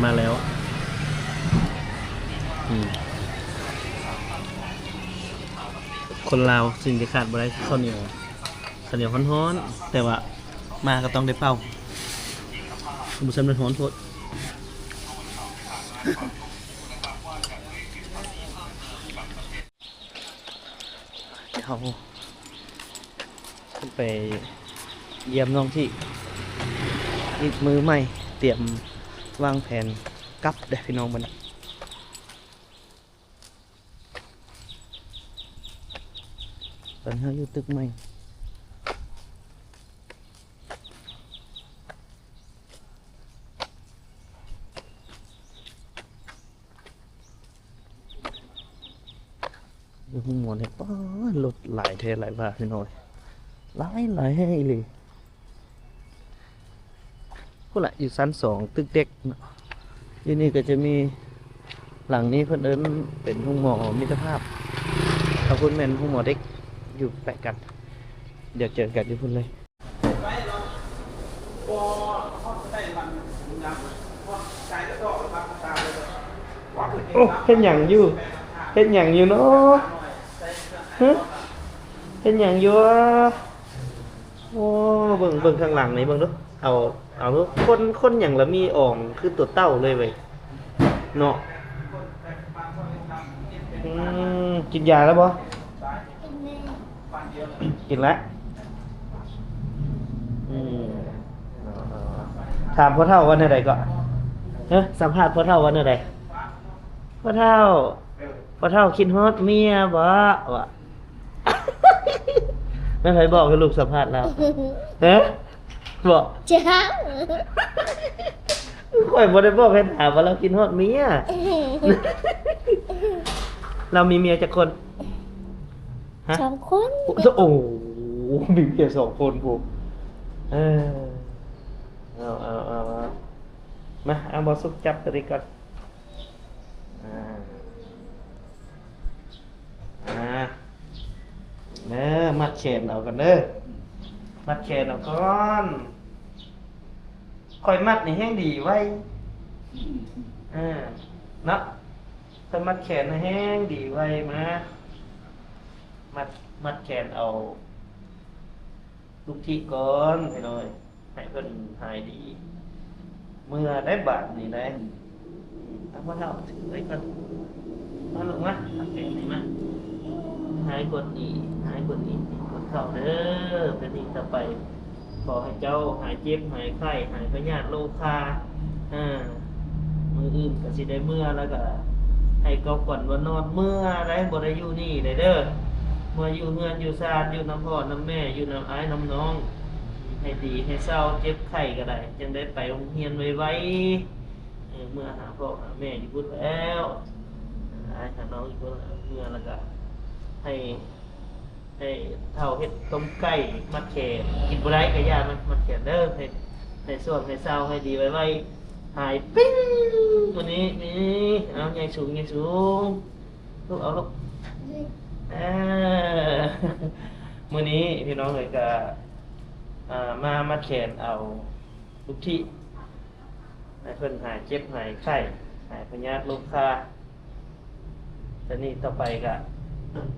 ມາແລ້ວ ອືມ ຄົນລາວສິ່ງທີ່ຂາດບໍ່ໄດ້ຄືເຂົ້າໜຽວ ເຂົ້າໜຽວຮ້ອນໆ ແຕ່ວ່າມາກໍຕ້ອງໄດ້ເປົ່າ ບໍ່ຊັ້ນມັນຮ້ອນໂພດ. ດຽວເຮົາໄປຢ້ຽມນ້ອງທີ່ ອີກມື້ໃໝ່ ຕຽມວາງແຜນກັບເດ້ພີ່ນ້ອງບັດນີ້. ຕອນນີ້ເຮົາຢູ່ຕຶກໃໝ່. ຢູ່ໂຮງໝໍນີ້ ປາດ ລົດຫຼາຍແທ້ຫຼາຍວ່າພີ່ນ້ອງ ຫຼາຍ ຫຼາຍແຮງອີ່ຫຼີ. ພຸ້ນລະ ຢູ່ຊັ້ນສອງຕຶກເດັກເນາະ. ຢູ່ນີ້ກໍຈະມີ ຫຼັງນີ້ເພິ່ນເອີ້ນເປັນໂຮງໝໍມິດຕະພາບ ທາງພຸ້ນແມ່ນໂຮງໝໍເດັກ ຢູ່ໃກ້ກັນ. ດຽວເຈີກັນຢູ່ພຸ້ນເລີຍ. ໂອ້ ເຮັດຫຍັງຢູ່ ເຮັດຫຍັງຢູ່ເນາະ? ຮະ ເຮັດຫຍັງຢູ່? ໂອ້ ເບິ່ງ ເບິ່ງຂ້າງຫຼັງນີ້ເບິ່ງດູ ເອົາ ເອົາ ຄົນ ຄົນຫຍັງລະມີອອງຄືຕົວເຕົ້າເລີຍເວີຍ ເນາະ. ອືມ ກິນຢາແລ້ວບໍ່? ກິນແລ້ວ ກິນແລ້ວ. ອືມ ຖາມພໍ່ເຖົ້າວ່າແນວໃດເກາະ? ຮະ ສຳພາດພໍ່ເຖົ້າວ່າແນວໃດ? ພໍ່ເຖົ້າ ພໍ່ເຖົ້າຄິດຮອດເມຍບໍ່? ວ່າ ແມ່ນໃຜບອກໃຫ້ລູກສຳພາດລາວ? ຮະ ບອກ ເຈົ້າ ຂ້ອຍບໍ່ໄດ້ບອກໃຫ້ຖາມວ່າລາວຄິດຮອດເມຍ. ລາວມີເມຍຈັກຄົນ? ຮະ ສອງຄົນ. ໂອ້ ມີເມຍສອງຄົນພຸ້ນ. ເອີ ເອົາ ເອົາ ເອົາ ເອົາ ມາ ເອົາ ບໍ່ສຸກຈັບຕົວນີ້ກ່ອນ. ອ່າ ອ່າ ເດີ ມັດແຂນເອົາກ່ອນເດີ ມັດແຂນເອົາກ່ອນ. ຂ້ອຍມັດນີ້ແຮງດີໄວ ເອີ ເນາະ ຂ້ອຍມັດແຂນແຮງດີໄວ. ມາ ມັດ ມັດແຂນເອົາລູກທິກ່ອນ ພີ່ນ້ອງເອີຍ. ໃຫ້ເພິ່ນຫາຍດີເມືອໄດ້ບາດນີ້ໄດ໋. ເອົາມາເຖົ້າຖືໄວ້ກ່ອນ ມາລູກມາ ເອົາແຂນນີ້ມາ. ຫາຍກວ່ານີ້ ຫາຍກວ່ານີ້ ກວ່າເກົ່າເດີ. ເປັນນີ້ຕໍ່ໄປ ຂໍໃຫ້ເຈົ້າຫາຍເຈັບ ຫາຍໄຂ້ ຫາຍພະຍາດໂລຄາ. ເອີ ມື້ອື່ນກໍຊິໄດ້ເມືອ ແລ້ວກໍໃຫ້ເຂົາຂວັນວ່ານອນເມືອໄດ໋ ບໍ່ໄດ້ຢູ່ນີ້ໄດ໋ເດີ. ເມືອຢູ່ເຮືອນຢູ່ຊານ ຢູ່ນຳພໍ່ນຳແມ່ ຢູ່ນຳອ້າຍນຳນ້ອງ. ໃຫ້ດີໃຫ້ເຊົາ ເຈັບໄຂ້ກໍໄດ້ ຈັ່ງໄດ້ໄປໂຮງຮຽນໄວໆ. ເອີ ເມືອຫາພໍ່ຫາແມ່ຢູ່ພຸ້ນແລ້ວ ຫາອ້າຍຫານ້ອງຢູ່ພຸ້ນ. ເມືອແລ້ວກໍໃຫ້ ໃຫ້ເຖົ້າເຮັດຕົ້ມໄກ່ມັດແຂນ. ກິນບໍ່ໄດ້ກໍຢ່າມັດ ມັດແຂນເດີ. ໃຫ້ ໃຫ້ຊ່ວງໃຫ້ເຊົາໃຫ້ດີໄວໆ ຫາຍປິ້ງ. ມື້ນີ້ນີ້ ເອົາ ໃຫຍ່ສູງ ໃຫຍ່ສູງ. ລູກເອົາລູກ ເອີ ມື້ນີ້ພີ່ນ້ອງເອີຍ ກະ ອ່າ ມາມັດແຂນເອົາລູກທິ ໃຫ້ເພິ່ນຫາຍເຈັບຫາຍໄຂ້ ຫາຍພະຍາດໂລຄາ. ແຕ່ນີ້ຕໍ່ໄປກະ ອືມ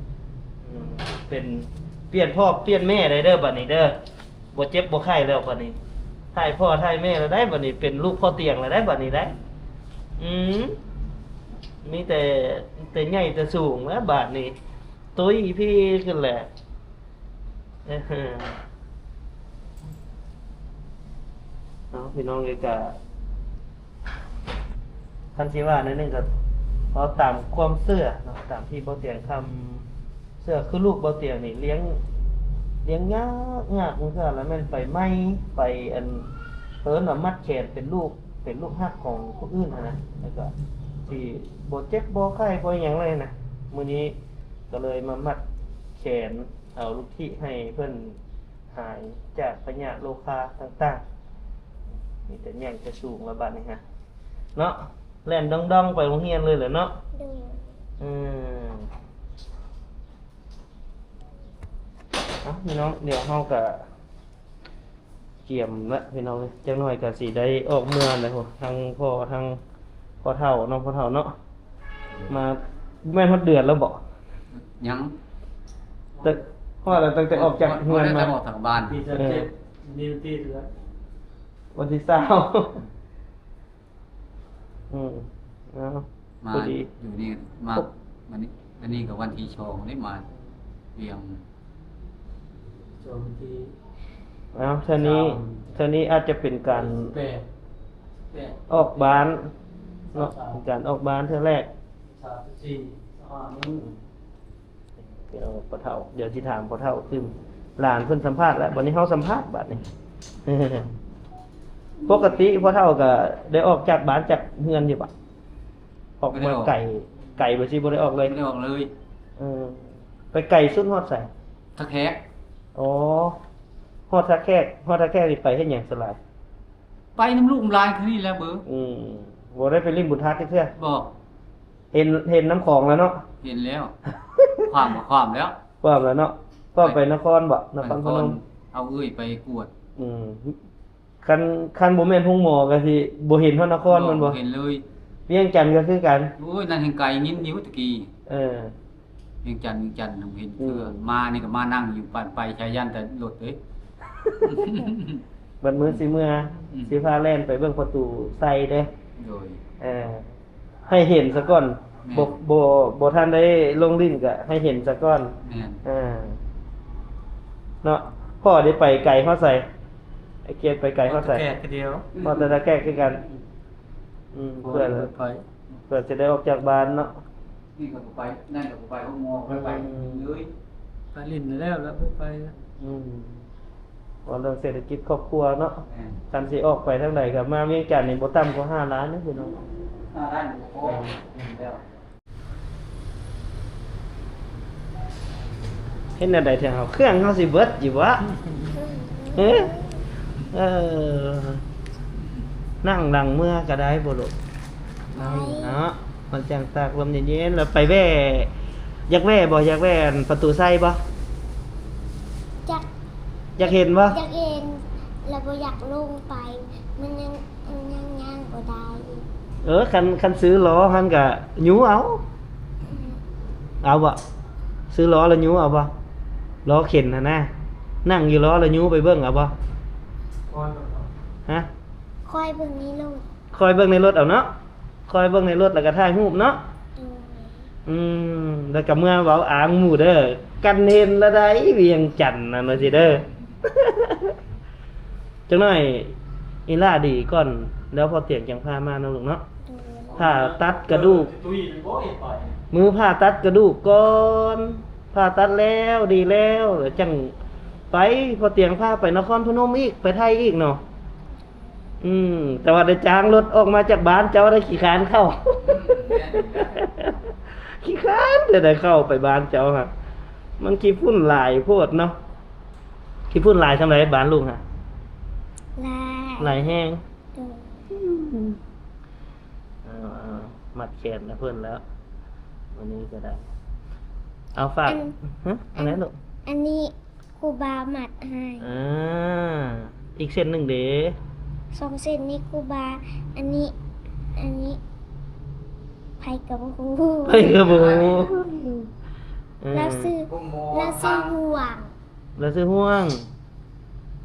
ເປັນ ປ່ຽນພໍ່ປ່ຽນແມ່ໄດ້ເດີ ບາດນີ້ເດີ. ບໍ່ເຈັບບໍ່ໄຂ້ແລ້ວບາດນີ້ ຖ່າຍພໍ່ຖ່າຍແມ່ແລ້ວໄດ໋ ບາດນີ້ເປັນລູກພໍ່ຕຽງແລ້ວໄດ໋ ບາດນີ້ໄດ໋. ອືມ ມີແຕ່ ແຕ່ໃຫຍ່ແຕ່ສູງແລ້ວບາດນີ້ ຕຸ້ຍພີ້ຂຶ້ນແຫຼະ. ເອົາ ພີ່ນ້ອງເອີຍ ກະ ຄັນຊິວ່າໜ້ອຍໜຶ່ງກໍເວົ້າຕາມຄວາມເຊື່ອເນາະ ຕາມທີ່ບໍ່ຕຽງຄຳເຊື່ອ. ຄືລູກບໍ່ຕຽງນີ້ລ້ຽງ ລ້ຽງຍາກ ຍາກ ບາງເທື່ອລະແມ່ນໄປໄໝ້ ໄປ ອັນ ເອີ້ນວ່າມັດແຂນ ເປັນລູກ ເປັນລູກຮັກຂອງຜູ້ອື່ນຫັ້ນນະ ແລ້ວກໍຊິບໍ່ເຈັບບໍ່ໄຂ້ບໍ່ຫຍັງເລີຍນະ. ມື້ນີ້ກໍເລີຍມາມັດແຂນເອົາລູກທິໃຫ້ເພິ່ນ ຫາຍຈາກພະຍາດໂລຄາຕ່າງໆ. ມີແຕ່ຍ່າງແຕ່ສູງລະບາດນີ້ຮະ ເນາະ ແລ່ນດອງໆໄປໂຮງຮຽນເລີຍແຫຼະເນາະ. ໂດຍ ເອີ ເອົາ ພີ່ນ້ອງ ດຽວເຮົາກະ ກຽມລະພີ່ນ້ອງເອີຍ ຈັກໜ້ອຍກໍຊິໄດ້ອອກເມືອແລ້ວ ທັງພໍ່ທັງພໍ່ເຖົ້າ ນ້ອງພໍ່ເຖົ້າເນາະ ມາແມ່ນຮອດເດືອນແລ້ວບໍ? ຍັງ ແຕ່ ຮອດແລ້ວ ຕັ້ງແຕ່ອອກຈາກເຮືອນມາ ຮອດແລ້ວ ອອກຈາກບ້ານ ເອີ ວັນທີຊາວ ອືມ ເອົາ ມາ ພໍດີ ຢູ່ນີ້ມາ ມື້ນີ້ ອັນນີ້ກໍວັນທີສອງເດ້ ມາວຽງ ສອງວັນທີ ເອົາ ເທື່ອນີ້ ຊາວ ເທື່ອນີ້ອາດຈະເປັນການ ສິບແປດ ສິບແປດ ອອກບ້ານເນາະ ສິບສາມ ເປັນການອອກບ້ານເທື່ອແລກ ສາມສິບສີ່ ສາມສິບຫ້າ ມື້ ພີ່ນ້ອງ ພໍ່ເຖົ້າ ດຽວຊິຖາມພໍ່ເຖົ້າຕື່ມ ຫຼານເພິ່ນສຳພາດແລ້ວ ບັດນີ້ເຮົາສຳພາດບາດນີ້ ປົກກະຕິພໍ່ເຖົ້າກໍໄດ້ອອກຈາກບ້ານຈາກເຮືອນຢູ່ບະ? ອອກມາ ບໍ່ໄດ້ອອກ ໄກ ໄກບໍ່ຊິ ບໍ່ໄດ້ອອກເລີຍ? ບໍ່ໄດ້ອອກເລີຍ ເອີ ໄປໄກສຸດຮອດໃສ? ທ່າແຂກ ອໍ ຮອດທ່າແຂກ ຮອດທ່າແຂກນີ້ໄປເຮັດຫຍັງສ່ວນຫຼາຍ? ໄປນຳລູກນຳຫຼານຄືນີ້ແຫຼະເບີ ອືມ ບໍ່ໄດ້ໄປຫຼິ້ນບຸນທາດຈັກເທື່ອ? ບໍ່ ເຫັນ ເຫັນນ້ຳຂອງແລ້ວເນາະ? ເຫັນແລ້ວ ຂ້າມກໍຂ້າມແລ້ວ ຂ້າມແລ້ວເນາະ ຂ້າມໄປນະຄອນບໍ? ນະຄອນພະນົມ ເອົາເອື້ອຍໄປກວດ ອືມ ຄັນ ຄັນບໍ່ແມ່ນໂຮງໝໍກໍຊິບໍ່ເຫັນຮອດນະຄອນແມ່ນບໍ່? ເຫັນເລີຍ ວຽງຈັນກໍຄືກັນ ໂອ້ຍ ນັ້ນແຮ່ງໄກ ຍິນຢູ່ຕະກີ້ ເອີ ວຽງຈັນ ວຽງຈັນ ເຫັນເທື່ອ ອືມ ມານີ້ກໍມານັ່ງຢູ່ ປານໄປຊາຍ ຢ້ານແຕ່ລົດເດ້ ບັດມື້ຊິເມືອ ອືມ ຊິພາແລ່ນໄປເບິ່ງປະຕູໄຊເດ້ ໂດຍ ເອີ ໃຫ້ເຫັນສາກ່ອນ ແມ່ນ ບໍ່ ບໍ່ ບໍ່ທັນໄດ້ລົງຫຼິ້ນກະໃຫ້ເຫັນສາກ່ອນ ແມ່ນ ເອີ ເນາະ ພໍ່ໄດ້ໄປໄກຮອດໃສ? ໄອ້ເກດໄປໄກຮອດໃສ? ຮອດທ່າແຂກຄືດຽວ ຮອດທ່າແຂກຄືກັນ ອືມ ເພື່ອ ເພື່ອຊິໄດ້ອອກຈາກບ້ານເນາະ ນີ້ກໍໄປ ນັ້ນກໍໄປໂຮງໝໍ ໄປ ໄປເລີຍ ໄປຫຼິ້ນແລ້ວ ແລ້ວໄປ ອືມ ເວົ້າເລື່ອງເສດຖະກິດຄອບຄົວເນາະ ແມ່ນ ຄັນຊິອອກໄປທາງໃດກໍມາວຽງຈັນນີ້ບໍ່ຕ່ຳກວ່າຫ້າລ້ານເດ້ພີ່ນ້ອງ ຫ້າລ້ານບໍ່ພໍ ແມ່ນແລ້ວ ເຮັດແນວໃດແທ້ເຮົາ ເຄື່ອງເຮົາຊິເບິດຢູ່ບໍ່? ເອີ ເອີ ນັ່ງຫຼັງເມືອກໍໄດ້ບໍ່ລູກ? ໄດ້ ເນາະ ມັນຈັ່ງຕາກລົມເຢັນໆ ແລ້ວໄປແວ່ ຢາກແວ່ບໍ່? ຢາກແວ່ອັນປະຕູໄຊບໍ່? ຢາກ ຢາກເຫັນບໍ່? ຢາກເຫັນ ແລ້ວບໍ່ຢາກລົງໄປ ມັນຍັງ ມັນຍັງຍ່າງບໍ່ໄດ້ ເອີ ຄັນ ຄັນຊື້ລໍ້ຫັ້ນກະຍູ້ເອົາ ອືມ ເອົາບໍ່? ຊື້ລໍ້ແລ້ວຍູ້ເອົາບໍ່? ລໍ້ເຂັນຫັ້ນນະ ນັ່ງຢູ່ລໍ້ແລ້ວຍູ້ໄປເບິ່ງເອົາບໍ່? ຮະ? ຄອຍເບິ່ງໃນລົດ ຄອຍເບິ່ງໃນລົດເອົາເນາະ ຄອຍເບິ່ງໃນລົດແລ້ວກໍຖ່າຍຮູບເນາະ ໂດຍ ອືມ ແລ້ວກໍເມືອເວົ້າອ້າງໝູ່ເດີ ກັນເຫັນລະໄດວຽງຈັນນັ້ນວ່າຊິເດີ ຈັກໜ້ອຍອີ່ຫຼ້າດີກ່ອນ ແລ້ວພໍ່ຕຽງຈັ່ງພາມາເນາະລູກເນາະ ໂດຍ ຜ່າຕັດກະດູກ ມື້ຜ່າຕັດກະດູກກ່ອນ ຜ່າຕັດແລ້ວດີແລ້ວ ແລ້ວຈັ່ງໄປ ພໍ່ຕຽງພາໄປນະຄອນພະນົມອີກ ໄປໄທອີກເນາະ ອືມ ແຕ່ວ່າໄດ້ຈ້າງລົດອອກມາຈາກບ້ານເຈົ້າ ໄດ້ຂີ້ຄ້ານເຂົ້າ ຂີ້ຄ້ານແຕ່ໄດ້ເຂົ້າໄປບ້ານເຈົ້າຫັ້ນ ມັນຂີ້ຝຸ່ນຫຼາຍໂພດເນາະ ຂີ້ຝຸ່ນຫຼາຍສ່ຳໃດບ້ານລຸງຫັ້ນ? ຫຼາຍ ຫຼາຍແຮງ ໂດຍ ເອົາ ເອົາ ມັດແຂນໃຫ້ເພິ່ນແລ້ວ ມື້ນີ້ກໍໄດ້ ເອົາ ຝາກ ອັນ ຮະ? ອັນໃດລູກ? ອັນນີ້ ຄູບາມັດໃຫ້ ອ່າ ອີກເສັ້ນໜຶ່ງເດ? ສອງເສັ້ນນີ້ຄູບາ ອັນນີ້ ອັນນີ້ ໃຜກໍບໍ່ຮູ້ ໃຜກໍບໍ່ຮູ້ ເອີ ລາວຊື່ ລາວຊື່ຮ່ວງ ລາວຊື່ຮ່ວງ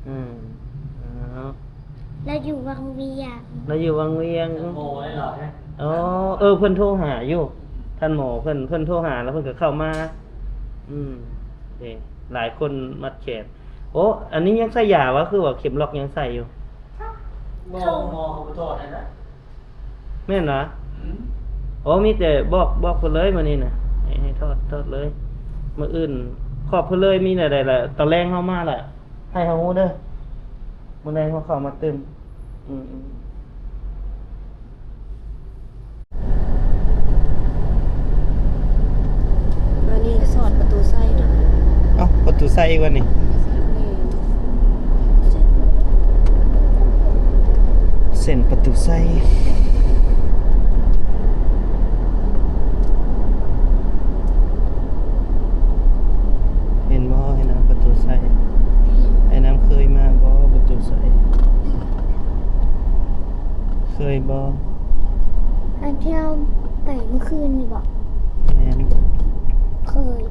ອືມ ເອົາ ລາວຢູ່ວັງວຽງ ລາວຢູ່ວັງວຽງ ໂອ້ ເອີ ເພິ່ນໂທຫາຢູ່ ທ່ານໝໍເພິ່ນ ເພິ່ນໂທຫາ ແລ້ວເພິ່ນກໍເຂົ້າມາ ອືມ ເດ້ ຫຼາຍຄົນມັດແຂນ ໂອ້ ອັນນີ້ຍັງໃສ່ຢາວະ ຄືວ່າເຂັມລັອກຍັງໃສ່ຢູ່ ໝໍ ໝໍເຂົາບໍ່ຖອດໃຫ້ນະ ແມ່ນຫວາ? ອືມ ໂອ້ ມີແຕ່ບອກ ບອກເພິ່ນເລີຍມື້ນີ້ນະ ໃຫ້ ໃຫ້ຖອດ ຖອດເລີຍ ມື້ອື່ນຂອບເພິ່ນເລີຍ ມີແນວໃດລະ ຕອນແລງເຮົາມາລະ ໃຫ້ເຮົາຮູ້ເດີ ມື້ແລງເຮົາເຂົ້າມາຕື່ມ ອືມໆ ອັນນີ້ສອດປະຕູໄຊເນາະ ເອົ້າ ປະຕູໄຊອີກວັນນີ້ ເສັ້ນປະຕູໄຊ ເຫັນບໍ່ ເຫັນປະຕູໄຊ ອ້າຍນ້ຳເຄີຍມາບໍ່ປະຕູໄຊ? ເຄີຍບໍ່? ອັນທີ່ເຮົາໄປມື້ຄືນນີ້ບໍ? ແມ່ນ. ເຄີຍ.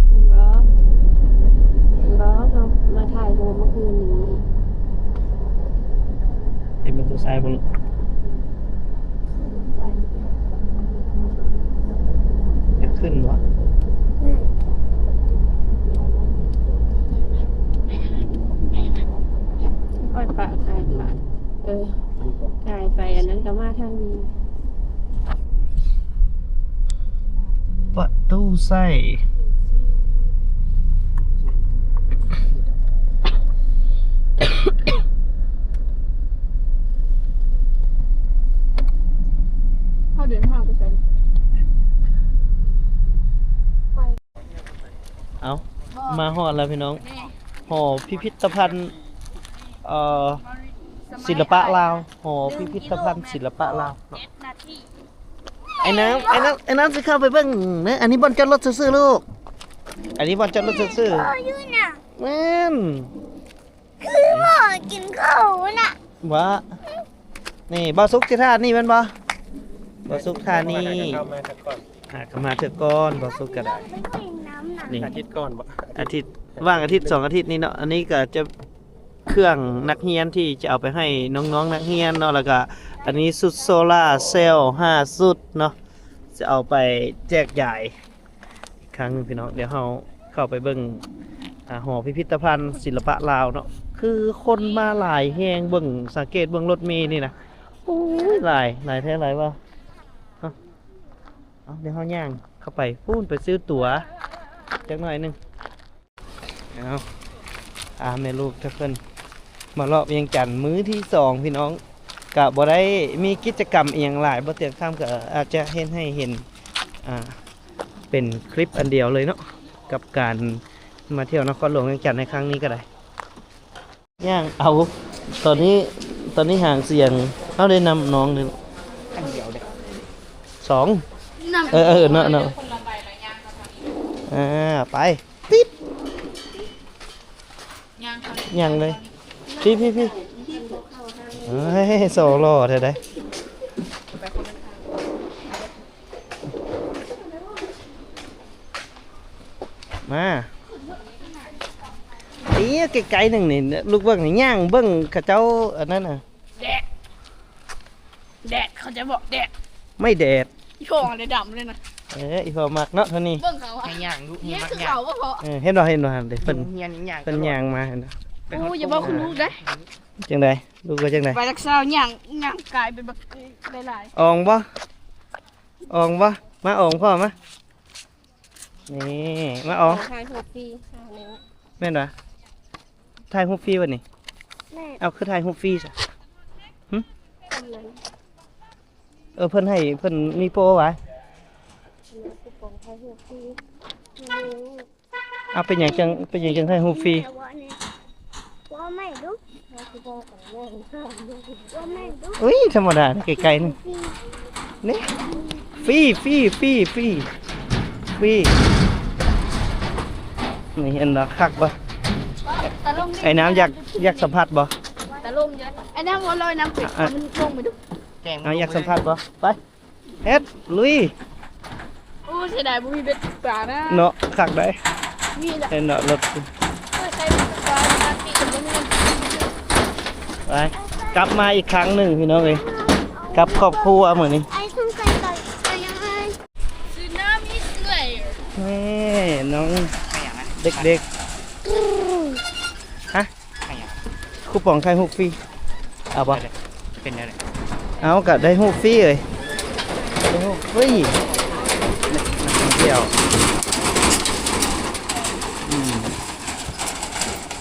ເຫັນບໍ່? ເຫັນບໍ່? ເຮົາມາຖ່າຍຮູບເມື່ອຄືນນີ້. ເຫັນປະຕູຊາຍບໍ່ລູກ? ຢາກຂຶ້ນບໍ່? ຄ່ອຍປະ ຄ່ອຍປະ ເອີ ກາຍໄປອັນນັ້ນກໍມາທາງນີ້. ປະຕູໄຊ. ເຮົາເດີນທາງໄປໃສ? ເອົາ ມາຮອດແລ້ວພີ່ນ້ອງ ຫໍພິພິທະພັນ ເອີ ສິລະປະລາວ ຫໍພິພິທະພັນສິລະປະລາວເນາະ. ໄອ້ນ້ຳ ໄອ້ນ້ຳ ໄອ້ນ້ຳຊິເຂົ້າໄປເບິ່ງເດີ. ອັນນີ້ບ່ອນຈອດລົດຊື່ໆລູກ ອັນນີ້ບ່ອນຈອດລົດຊື່ໆ. ແມ່ນ ຄືບໍ່ກິນເຂົ້ານະ ຫວາ. ນີ້ ບ່າວສຸກຊິທ່ານີ້ແມ່ນບໍ່? ບ່າວສຸກທ່ານີ້ ຫາກະມາເທື່ອກ່ອນ ບ່າວສຸກກະໄດ້. ນີ້ ອາທິດກ່ອນບໍ? ອາທິດ ວ່າງອາທິດສອງອາທິດນີ້ເນາະ. ອັນນີ້ກະຈະ ເຄື່ອງນັກຮຽນທີ່ຈະເອົາໄປໃຫ້ນ້ອງໆນັກຮຽນເນາະ ແລ້ວກະອັນນີ້ຊຸດໂຊລາເຊວຫ້າຊຸດເນາະ ຈະເອົາໄປແຈກຢາຍອີກຄັ້ງໜຶ່ງພີ່ນ້ອງ. ດຽວເຮົາເຂົ້າໄປເບິ່ງ ອາ ຫໍພິພິທະພັນສິລະປະລາວເນາະ ຄືຄົນມາຫຼາຍແຮງ. ເບິ່ງ ສັງເກດເບິ່ງລົດເມນີ້ນະ ໂອ້ຍ ຫຼາຍ ຫຼາຍແທ້ຫຼາຍວ່າ. ເອົາ ດຽວເຮົາຍ່າງເຂົ້າໄປພຸ້ນ ໄປຊື້ຕົ໋ວຈັກໜ້ອຍໜຶ່ງ. ເອົາ ອາ ແມ່ລູກເພິ່ນມາເລາະວຽງຈັນມື້ທີສອງພີ່ນ້ອງ ກະບໍ່ໄດ້ມີກິດຈະກຳອີ່ຫຍັງຫຼາຍ ບໍ່ຕຽງຄຳກະອາດຈະເຮັດໃຫ້ເຫັນ ອາ ເປັນຄລິບອັນດຽວເລີຍເນາະ ກັບການມາທ່ຽວນະຄອນຫຼວງວຽງຈັນໃນຄັ້ງນີ້ກະໄດ້. ຍ່າງເອົາ ຕອນນີ້ ຕອນນີ້ຫາງສຽງ ເຮົາໄດ້ນຳນ້ອງເດ້ ອັນດຽວເດ້ ສອງ ນຳ ເອີ ເອີ ເນາະ ເນາະ ອາ ໄປ. ຕິດ ຍ່າງເຂົ້າ ຍ່າງເລີຍ ພີ້ ພີ້ ພີ້ ເອີຍ ໂຊຫຼໍ່ແທ້ໃດ. ມາ ຕີໃກ້ໆໜຶ່ງນີ້ ລູກເບິ່ງນີ້ ຍ່າງເບິ່ງເຂົາເຈົ້າອັນນັ້ນນະ. ແດດ ແດດ ເຂົ້າໃຈບໍ່? ແດດ ໄມ້ແດດ ອີ່ພໍ່ໄດ້ດຳເລີຍນະ. ເອີ ອີ່ພໍ່ມັກເນາະເທົ່ານີ້ ເບິ່ງເຂົາ ໃຫ້ຍ່າງດຸ ໃຫ້ມັກຍ່າງ ເຂົາບໍ່ພໍ ເອີ ເຫັນບໍ່ ເຫັນບໍ່ຫັ້ນເດ້ ເພິ່ນ ເພິ່ນຍ່າງມາ ເຫັນບໍ່? ໂອ້ ຢ່າເວົ້າຄືລູກເດ້. ຈັ່ງໃດ? ລູກວ່າຈັ່ງໃດ? ໄປລັກສາວຍ່າງ ຍ່າງກາຍເປັນບັກຫຼາຍໆ. ອອງບໍ່? ອອງບໍ່? ມາອອງພໍ່ມາ. ນີ້ ມາອອງ ຖ່າຍຮູບຟຣີ ແມ່ນບໍ່? ຖ່າຍຮູບຟຣີບໍ່ນີ້? ແມ່ນ. ເອົ້າ ຄືຖ່າຍຮູບຟຣີຊະ? ຫຶ? ເອີ ເພິ່ນໃຫ້ ເພິ່ນມີໂປຫວາ? ເອົາ ເປັນຫຍັງຈັ່ງ ເປັນຫຍັງຈັ່ງຖ່າຍຮູບຟຣີ? ເວົ້າໃໝ່ດຸ ເວົ້າໃໝ່ດຸ. ອຸ້ຍ ທຳມະດາ ໃກ້ໆນີ້ ນີ້ ຟຣີ ຟຣີ ຟຣີ ຟຣີ ຟຣີ. ນີ້ ເຫັນບໍ່ ຄັກບໍ່? ຕາລົງນີ້ ໄອ້ນ້ຳຢາກ ຢາກສຳຜັດບໍ່? ຕາລົງຢູ່ ໄອ້ນ້ຳຫົວລອຍນ້ຳເປັດ ອະ ເອົາມັນລົງໄປດຸ. ເອົາ ຢາກສຳຜັດບໍ່? ໄປ. ເຮັດ ລຸຍ. ໂອ້ ເສຍດາຍບໍ່ມີເບັດປານະ ເນາະ ຄັກໄດ໋. ມີລະ ເຫັນເນາະ ລົດ ເອີ ໃສ່ເບັດປານະ ປີກະບໍ່ມີ. ໄປ ກັບມາອີກຄັ້ງໜຶ່ງພີ່ນ້ອງເອີຍ ກັບຄອບຄົວມື້ນີ້. ນີ້ ນ້ອງເດັກໆ ຮະ? ຄູປອງຖ່າຍຮູບຟຣີ ເອົາບໍ່? ເປັນແນວໃດ? ເອົາ ກະໄດ້ຮູບຟຣີເອີຍ ໄດ້ຮູບຟຣີ ນັກທ່ອງທ່ຽວ ອືມ.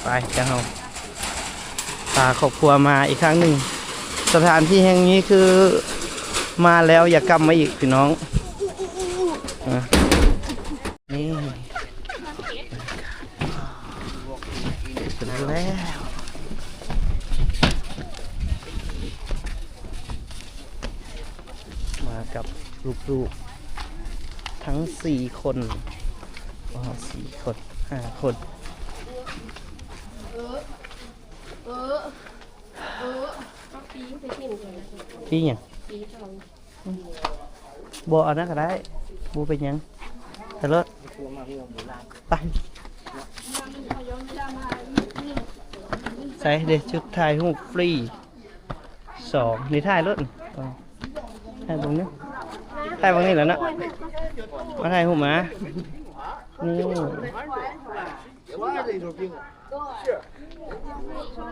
ໄປ ເຈົ້າ ເຮົາພາຄອບຄົວມາອີກຄັ້ງໜຶ່ງ. ສະຖານທີ່ແຫ່ງນີ້ຄືມາແລ້ວຢາກກັບມາອີກ ພີ່ນ້ອງ. ອ່າ ນີ້ ເປັນແລ້ວ ມາກັບລູກໆ ທັງສີ່ຄົນ ອໍ ສີ່ຄົນ ຫ້າຄົນ. ເອີ ເອີ ເອີ ປີນໄປກິນກ່ອນ ປີຫຍັງ? ປີທອງ. ບໍ່ ເອົານັ້ນກໍໄດ້ ບໍ່ເປັນຫຍັງ ໄປໂລດ ໄປ. ໃສ່ເດ້ ຈຸດຖ່າຍຮູບຟຣີສອງ ນີ້ ຖ່າຍໂລດ ຖ່າຍເບິ່ງນີ້ ຖ່າຍເບິ່ງນີ້ແຫຼະເນາະ ມາຖ່າຍຮູບມາ ນີ້.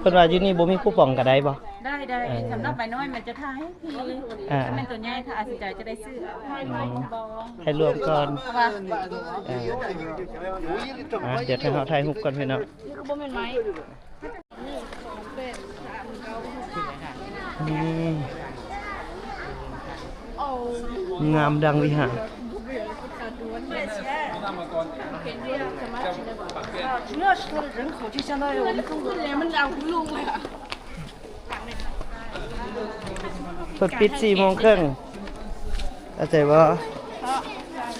ເພິ່ນວ່າຢູ່ນີ້ບໍ່ມີຄູປອງກໍໄດ້ບໍ່? ໄດ້ ໄດ້ ເອີ ສຳລັບໃບນ້ອຍມັນຈະຖ່າຍໃຫ້ຟຣີ ອ່າ ຖ້າແມ່ນຕົວໃຫຍ່ ຖ້າອາດສະໃຈຈະໄດ້ຊື້ ອືມ ຖ່າຍລວມກ່ອນ ວ່າ ເອີ ອ່າ ດຽວຖ້າເຮົາຖ່າຍຮູບກ່ອນພີ່ນ້ອງ ນີ້ຄືບໍ່ແມ່ນໄມ້ ນີ້ ງາມດັ່ງວິຫານ. ເພິ່ນປິດສີ່ໂມງເຄິ່ງ ເຂົ້າໃຈບໍ່?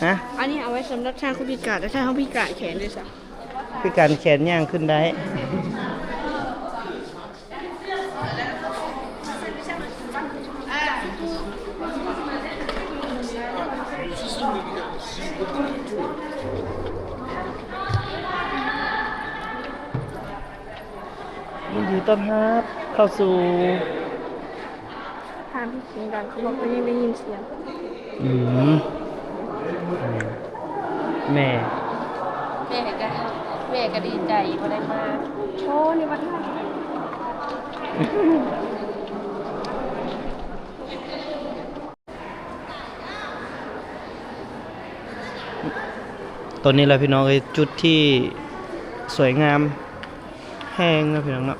ຮະ? ອັນນີ້ເອົາໄວ້ສຳລັບທ່ານຜູ້ພິການ ແຕ່ຖ້າເຮົາພິການແຂນເດ້ຊະ? ຄືການແຂນຍ່າງຂຶ້ນໄດ້. ຍິນດີຕ້ອນຮັບເຂົ້າສູ່ ຖາມເສຍງດັງ ເຂົາບອກເຂົາຍັງໄດ້ຍິນສຽງ. ອືມ ແມ່ ແມ່ກະ ແມ່ກະດີໃຈບໍ່ໄດ້ມາ. ໂອ້ ນີ້ວ່າ ຕົວນີ້ແຫຼະພີ່ນ້ອງເອີຍ ຈຸດທີ່ສວຍງາມແຮງເນາະ ພີ່ນ້ອງເນາະ.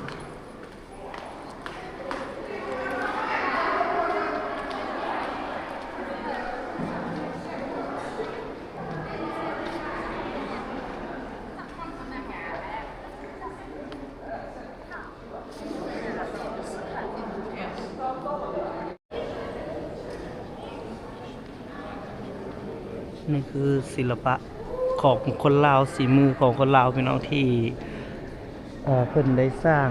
ນີ້ຄືສິລະປະຂອງຄົນລາວ ສີມືຂອງຄົນລາວ ພີ່ນ້ອງ ທີ່ ເອີ ເພິ່ນໄດ້ສ້າງ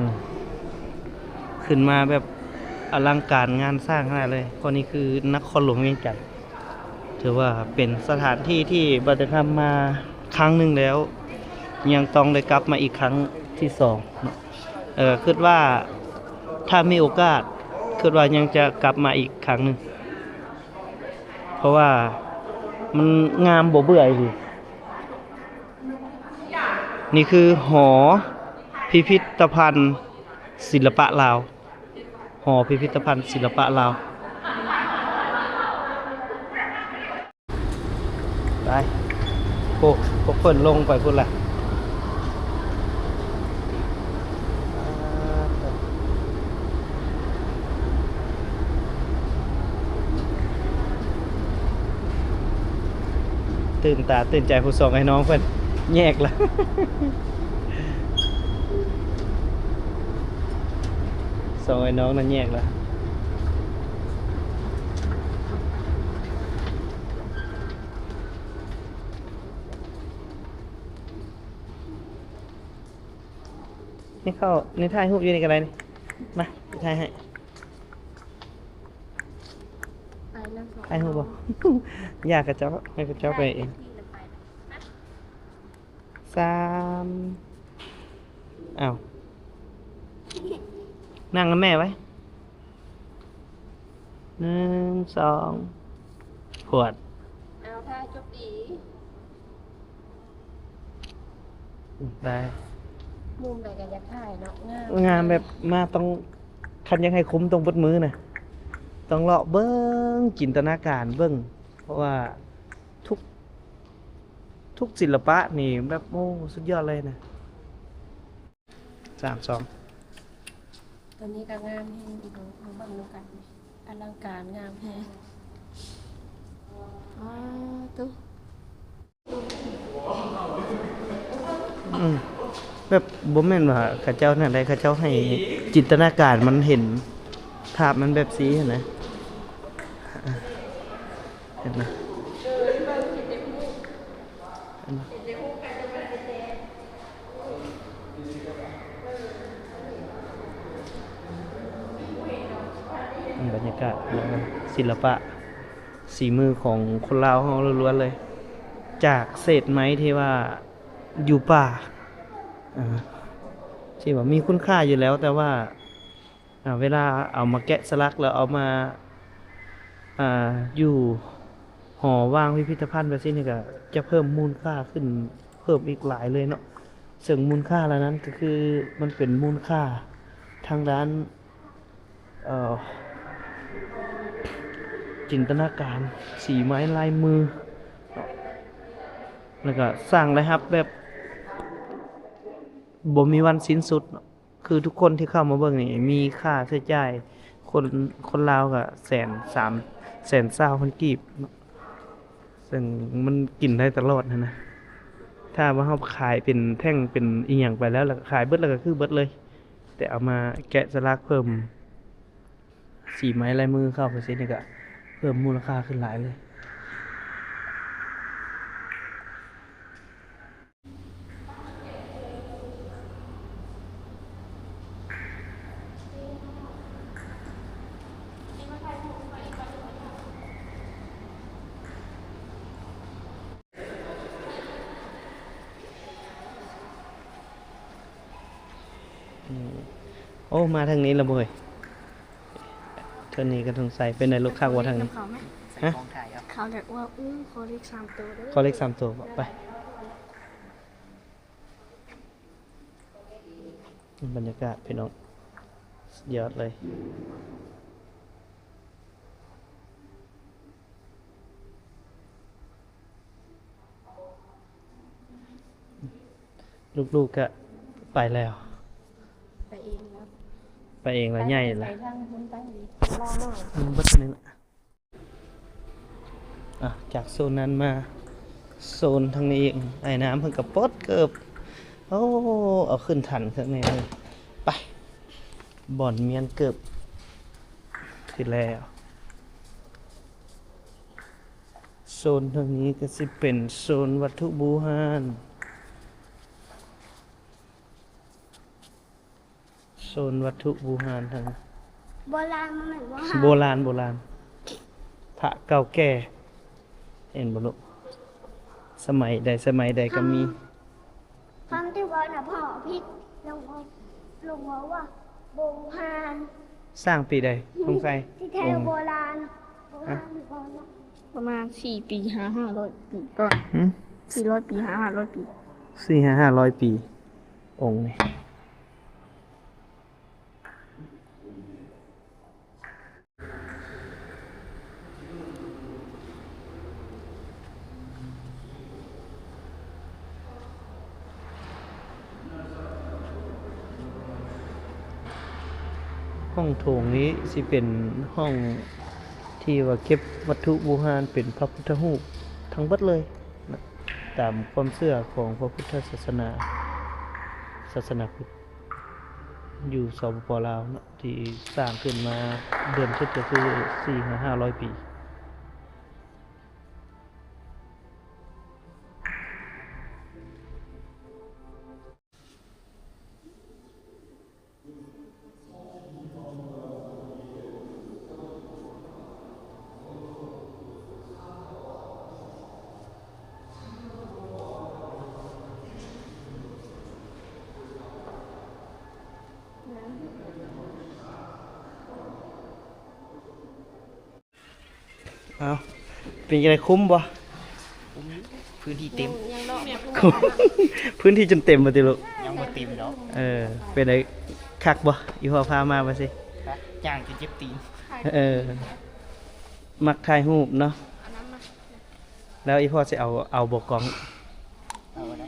ຂຶ້ນມາແບບອະລັງການງານສ້າງຂະໜາດເລີຍ. ເພາະນີ້ຄືນະຄອນຫຼວງວຽງຈັນ ຖືວ່າເປັນສະຖານທີ່ທີ່ບ່າວແຕງຄຳມາຄັ້ງໜຶ່ງແລ້ວ ຍັງຕ້ອງໄດ້ກັບມາອີກຄັ້ງທີສອງເນາະ. ເອີ ຄິດວ່າຖ້າມີໂອກາດ ຄິດວ່າຍັງຈະກັບມາອີກຄັ້ງໜຶ່ງ ເພາະວ່າມັນງາມບໍ່ເບື່ອອີ່ຫຼີ. ນີ້ຄືຫໍພິພິທະພັນສິລະປະລາວ. ຫໍພິພິທະພັນສິລະປະລາວ. ໄປ ໂອ້ ພວກເພິ່ນລົງໄປພຸ້ນລະ. ຕື່ນຕາຕື່ນໃຈ ຜູ້ສອງໄອ້ນ້ອງເພິ່ນແຍກລະ ສອງໄອ້ນ້ອງນັ້ນແຍກລະ. ນີ້ເຂົ້າ ນີ້ຖ່າຍຮູບຢູ່ນີ້ກໍໄດ້ນີ້ ມາ ຖ່າຍໃຫ້. ໄປນຳ ຖ່າຍຮູບບໍ່? ຢ່າ ຂະເຈົ້າ ໃຫ້ຂະເຈົ້າໄປເອງ. ສາມ ອ້າວ ນັ່ງນຳແມ່ໄວ້ ໜຶ່ງ ສອງ ພວດ. ເອົາ ຖ້າຈົບດີ ໄດ້ ມຸມໃດກໍຢາກຖ່າຍເນາະ ງາມ ງາມແບບມາຕ້ອງ ຄັນຢາກໃຫ້ຄຸ້ມຕ້ອງເບິດມື້ນະ ຕ້ອງເລາະເບິ່ງ ຈິນຕະນາການເບິ່ງ ເພາະວ່າທຸກ ທຸກສິລະປະນີ້ແບບ ໂອ້ ສຸດຍອດເລີຍນະ. ສາມ ສອງ ຕົວນີ້ກໍງາມແຮງ ເບິ່ງນຳກັນ ອະລັງການງາມແຮງ. ວ້າ ໂຕ ອືມ ແບບບໍ່ແມ່ນວ່າເຂົາເຈົ້ານັ້ນໃດ ເຂົາເຈົ້າໃຫ້ຈິນຕະນາການມັນເຫັນພາບມັນແບບຊີ້ຫັ້ນນະ ເຫັນນະ ເຫັນນະ. ບັນຍາກາດ ແລ້ວກໍສິລະປະ ສີມືຂອງຄົນລາວເຮົາລ້ວນໆເລີຍ ຈາກເສດໄມ້ທີ່ວ່າຢູ່ປ່າ ເອີ ທີ່ວ່າມີຄຸນຄ່າຢູ່ແລ້ວ ແຕ່ວ່າ ອາ ເວລາເອົາມາແກະສະຫຼັກ ແລ້ວເອົາມາ ອາ ຢູ່ຫໍວາງພິພິທະພັນແບບຊີ້ນີ້ ກໍຈະເພີ່ມມູນຄ່າຂຶ້ນເພີ່ມອີກຫຼາຍເລີຍເນາະ. ເຊິ່ງມູນຄ່າເຫຼົ່ານັ້ນກໍຄືມັນເປັນມູນຄ່າທາງດ້ານ ເອີ ຈິນຕະນາການ ສີໄມ້ລາຍມື ແລ້ວກໍສ້າງລາຍຮັບແບບບໍ່ມີວັນສິ້ນສຸດເນາະ. ຄືທຸກຄົນທີ່ເຂົ້າມາເບິ່ງນີ້ມີຄ່າໃຊ້ຈ່າຍ ຄົນ ຄົນລາວກໍແສນສາມ ແສນຊາວພັນກີບເນາະ ເຊິ່ງມັນກິນໄດ້ຕະຫຼອດຫັ້ນນະ. ຖ້າວ່າເຮົາຂາຍເປັນແທ່ງເປັນອີ່ຫຍັງໄປແລ້ວ ແລ້ວກໍຂາຍເບິດ ແລ້ວກໍຄືເບິດເລີຍ ແຕ່ເອົາມາແກະສະຫຼັກເພີ່ມສີໄມ້ລາຍມືເຂົ້າໄປຊີ້ນີ້ ກໍເພີ່ມມູນຄ່າຂຶ້ນຫຼາຍເລີຍ. ອືມ ໂອ້ ມາທາງນີ້ລະເວີຍ. ເທື່ອນີ້ກໍສົງໄສເປັນໄດ໋ ລູກຄ້າບໍ່ທາງນີ້? ຮະ? ເຂົາເລີຍວ່າ ອື ຂໍເລກສາມໂຕເດີ ຂໍເລກສາມໂຕບໍ? ໄປ ບັນຍາກາດພີ່ນ້ອງ ສຸດຍອດເລີຍ. ລູກໆ ກະໄປແລ້ວ ໄປເອງແລ້ວ ໄປເອງແລ້ວ ໃຫຍ່ແລ້ວ ໄປທາງພຸ້ນໄປນີ້ ລໍໜ້ອຍ ອືມ ເບິດນີ້ລະ. ອ່ະ ຈາກໂຊນນັ້ນມາໂຊນທາງນີ້ອີກ ອ້າຍນ້ຳເພິ່ນກະປົດເກີບ ໂອ້ ເອົາຂຶ້ນຖັນເຄື່ອງນີ້ເລີຍ. ໄປ ບ່ອນມ້ຽນເກີບ ຄືແລ້ວ. ໂຊນທາງນີ້ກໍຊິເປັນໂຊນວັດຖຸບູຮານ ໂຊນວັດຖຸບູຮານທາງ ໂບລານ ບໍ່ແມ່ນໂບຮານ ໂບລານ ໂບລານ ພະເກົ່າແກ່ ເຫັນບໍ່ລູກ? ສະໄໝໃດ ສະໄໝໃດກໍມີ. ຄຳ ຄຳທີ່ເວົ້ານະພໍ່ຜິດ ລົງ ລົງເວົ້າວ່າໂບຮານ. ສ້າງປີໃດ ສົງໄສ? ທີ່ແທ້ໂບລານ ໂບຮານ ປະມານສີ່ປີ ຫ້າຮ້ອຍປີກ່ອນ. ຫືມ? ສີ່ຮ້ອຍປີ ຫ້າຮ້ອຍປີ ສີ່ຫ້າຮ້ອຍປີ ອົງນີ້. ຫ້ອງໂຖງນີ້ຊິເປັນຫ້ອງທີ່ວ່າເກັບວັດຖຸບູຮານເປັນພະພຸດທະຮູບທັງເບິດເລີຍນະ ຕາມຄວາມເຊື່ອຂອງພະພຸດທະສາສະໜາ ສາສະໜາພຸດ ຢູ່ ສປປ ລາວເນາະ ທີ່ສ້າງຂຶ້ນມາດົນສຸດກໍຄືສີ່ຫາຫ້າຮ້ອຍປີ. ເອົາ ເປັນຈັ່ງໃດ ຄຸ້ມບໍ່? ຄຸ້ມຢູ່ ພື້ນທີ່ເຕັມ. ພື້ນທີ່ຈົນເຕັມບໍ່ຕິລູກ? ຍັງບໍ່ເຕັມດອກ. ເອີ ເປັນໃດ ຄັກບໍ່? ອີ່ພໍ່ພາມາວ່າຊິ ຍ່າງຈົນເຈັບຕີນ. ເອີ ມັກຖ່າຍຮູບເນາະ. ແລ້ວອີ່ພໍ່ຊິເອົາ ເອົາບໍ່ກ້ອງ? ເອົາໄດ້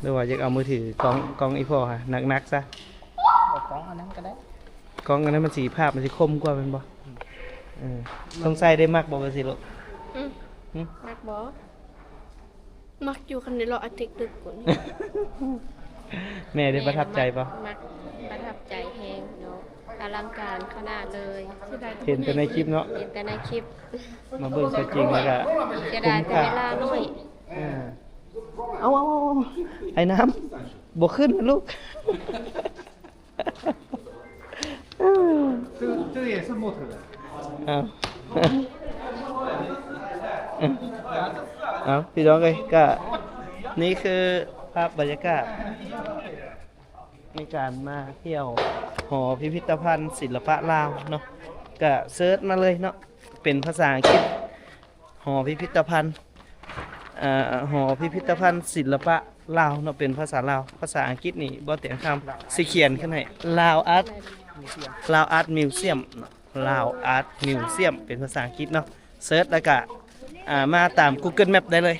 ຫຼືວ່າຢາກເອົາມືຖືກ້ອງ ກ້ອງອີ່ພໍ່ຫັ້ນ ໜັກໆຊະ. ຂອງອັນນັ້ນກໍໄດ້ ກ້ອງອັນນັ້ນມັນຊິ ພາບມັນຊິຄົມກວ່າແມ່ນບໍ່? ເອີ ສົງໄສໄດ້ມັກບໍ່ວ່າຊິລູກ? ອືມ ຫຶ? ມັກບໍ່? ມັກຢູ່ ຄັນໄດ້ເລາະອາຕິກດຶກພຸ້ນ. ແມ່ໄດ້ປະທັບໃຈບໍ່? ແມ່ນ ມັກ ປະທັບໃຈແຮງເນາະ ອະລັງການຂະໜາດເລີຍ. ເຫັນແຕ່ໃນຄລິບເນາະ ເຫັນແຕ່ໃນຄລິບ ມາເບິ່ງຕົວຈິງແລ້ວກໍ ເສຍດາຍແຕ່ເວລາໜ້ອຍ. ເອີ ເອົາໆໆ ໄອ້ນ້ຳ ບໍ່ຂຶ້ນລູກ. 这个，这个也是模特的。 ເອົາ ເອົາ ພີ່ນ້ອງເອີຍ ກະນີ້ຄືພາບບັນຍາກາດໃນການມາທ່ຽວຫໍພິພິທະພັນສິລະປະລາວເນາະ ກະເສີດມາເລີຍເນາະ ເປັນພາສາອັງກິດ ຫໍພິພິທະພັນ ເອີ ຫໍພິພິທະພັນສິລະປະລາວເນາະ ເປັນພາສາລາວ. ພາສາອັງກິດນີ້ ບໍ່ແຕງຄຳ ຊິຂຽນຂຶ້ນໃຫ້ Lao Art Museum ເນາະ Lao Art Museum ເປັນພາສາອັງກິດເນາະ. ເສີດແລ້ວກະ ອ່າ ມາຕາມ Google Map ໄດ້ເລີຍ.